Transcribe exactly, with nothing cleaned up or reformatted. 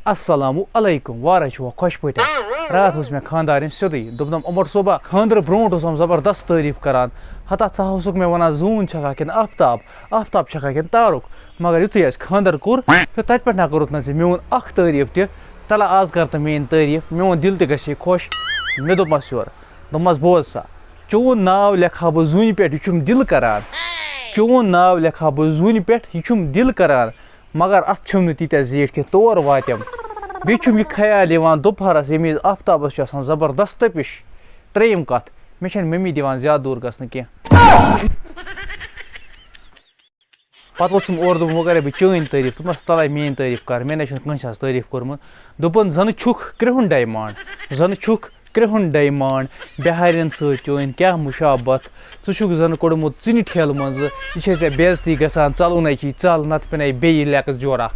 السلام علیکم، وارے چھُوا خۄش پٲٹھۍ؟ راتھ وٕچھ مےٚ خانٛدارِنۍ سیوٚدُے، دوٚپنم، "عمر صٲبا، خانٛدرٕ برونٛٹھ اوسم زبردست تعریٖف کران، ہتا ژٕ ہا اوسُکھ مےٚ ونان زوٗن چھکھا کِنہٕ آفتاب، آفتاب چھکھا کِنہٕ تارُک؟" مگر یُتھُے اَسہِ خانٛدر کوٚر تہٕ تَتہِ پٮ۪ٹھ نہ کوٚرُتھ نہ ژےٚ میون اکھ تعریٖف تہِ۔ تَلہ آز کر تہٕ میٲنۍ تعریٖف، میون دِل تہِ گژھِ ہے خۄش۔ مےٚ دوٚپمَس یورٕ، دوٚپمَس، "بوز سا، چون ناو لیکھٕ ہا بہٕ زوٗنہِ پٮ۪ٹھ، یہِ چھُم دِل کران۔ چون ناو لیکھٕ ہا بہٕ زوٗنہِ پٮ۪ٹھ، یہِ چھُم دِل کران۔ مگر اَتھ چھِم نہٕ تیٖتیٛاہ زیٖٹھۍ کینٛہہ، تور واتٮ۪م۔ بیٚیہِ چھُم یہِ خیال یِوان دُپہرَس، ییٚمہِ وِزِ آفتابَس چھُ آسان زبردست تٔپِش۔" ترٛیٚیِم کَتھ، مےٚ چھَنہٕ مٔمی دِوان زیادٕ دوٗر گژھنہٕ کینٛہہ۔ پَتہٕ ووٚتھُس بہٕ اورٕ، دوٚپُن، "وۄنۍ کَرے بہٕ چٲنۍ تعریٖف؟" دوٚپمَس، "تَلَے میٛٲنۍ تعریٖف کَر، مےٚ نَے چھُنہٕ کٲنٛسہِ ہٕنٛز تعریٖف کوٚرمُت۔" دوٚپُن، "زَنہٕ چھُکھ کرٛہُن ڈایمنٛڈ، زَنہٕ چھُکھ کرٛہُن ڈایمنٛڈ، بِہارٮ۪ن سۭتۍ چٲنۍ کیٛاہ مُشابت؟ ژٕ چھُکھ زَنہٕ کوٚڑمُت ژِنہِ ٹھیلہٕ منٛزٕ، یہِ چھے ژےٚ بے عزتی گژھان، ژَلُن ہے چھی ژَل، نَتہٕ پٮ۪نَے بیٚیہِ لیٚکَس جورا۔"